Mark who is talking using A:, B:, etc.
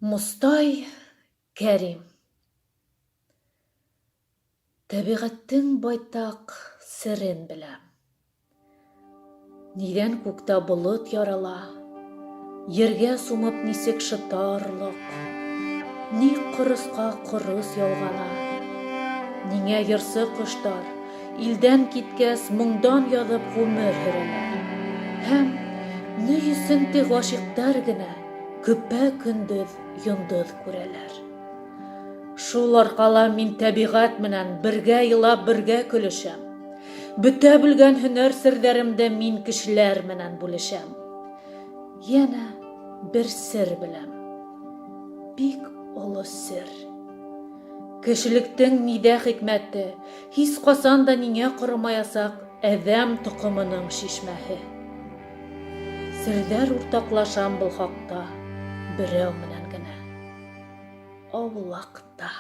A: Мостай Кәрим. Тәбиғәттең байтаҡ серен беләм. Нидән күктә болот ярала, Ергә сумып нисек шыта орлоҡ, Ник ҡоросҡа ҡорос ялғана, Ниңә йырсы ҡоштар, илдән киткәс, Моңдан яҙып ғүмер һөрәләр, Һәм ни өсөн тик ғашиҡтар генә Көпә-көндөҙ йондоҙ күрәләр? Шул арҡала мин тәбиғәт менән бергә илап, бергә көлөшәм. Бөтә белгән һөнәр серҙәремде мин кешеләр менән бүлешәм. Йәнә бер сер беләм. Бик оло сер. Кешелектең нидә хикмәте, һис ҡасан да ниңә ҡоромаясаҡ әҙәм тоҡомоноң шишмәһе. Серҙәр уртаҡлашам был хаҡта берәү менән генә. Аулаҡта.